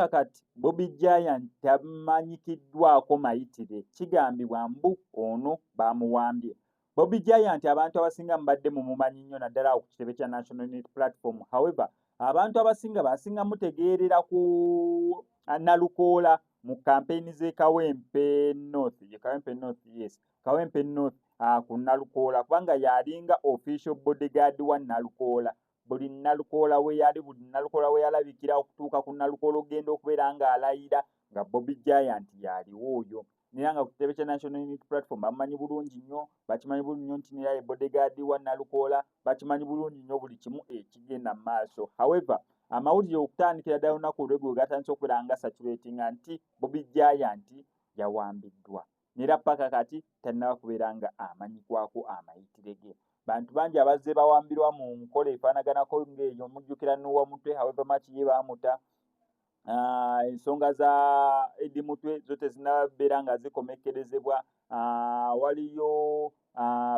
Paka kati Bobi Giant tamanyikiddwako mayitire, kigambibwa mbu ono bamuwambye. Bobi Giant abantu abasinga mubadde mumumanyi nnyo, naddala awo ku kitebe kya National Unity Platform. However, abantu abasinga basinga mutegeerera ku Nalukoola mu kampeyini z'e Kawempe North, ye Kawempe North, yes, Kawempe North, ku Nalukoola, kubanga yalinga official bodyguard wa Nalukoola. Buli Nalukoola we yali, buli Nalukoola we yalabikira, okutuuka ku Nalukoola okugenda okubeera ng'alayira, nga Bobi Giant yaliwo oyo. Naye nga ku kitebe kya National Unity Platform bamumanyi bulungi nnyo, bakimanyi bulungi nnyo nti nera ye bodyguard wa Nalukoola, bakimanyi bulungi nnyo buli kimu ekigenda mu maaso. However, amawulire okutandikira ddala olunaku olweggulo gatandise okubeera nga circulatinga nti Bobi Giant yawambiddwa, nera paka kati tannaba kubeera nga amanyikwako amayitire ge. Bantu bangi abazze bawambirwa mu nkola efaanaganako ng'eyo. Mujjukira Nuwa Mutwe, however much ye baamuta, ensonga za Eddie Mutwe zo tezinnabeera nga zikomekkerezebwa. Waliyo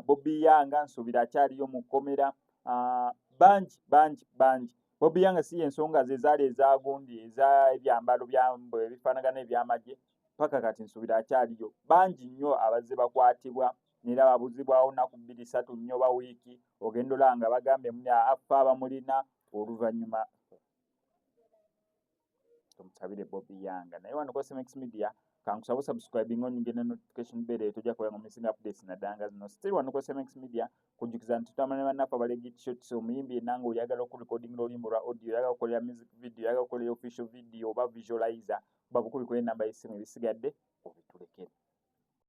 Bobi Young, nsuubira akyaliyo mu kkomera. Bangi bangi bangi. Bobi Young si ensonga ze zaali ezagundi ez'ebyambalo byambwe ebifaanagana ebyamagye, paka kati nsuubira akyaliyo. Bangi nnyo abazze bakwatibwa nera babuzibwawo nnaku 2, 3 nnyo ba wiiki, ogenda olaba nga bagambye muni afa abamulina oluvannyuma. Tumusabire Bobi Young. Naye wano ku SMX Media kankusaba subscribing, onyige ne notification bell, eyo tojja kubeera nga missing updates naddala nga zino. Still wano ku SMX Media, kujjukiza nti tutambula ne bannaffe abali shots. Omuyimbi yenna nga oyagala okurecordinga oluyimba olwa audio, oyagala okukolera music video, oyagala okukolera official video oba visualizer, babukubi ku enamba y'essimu, ebisigadde.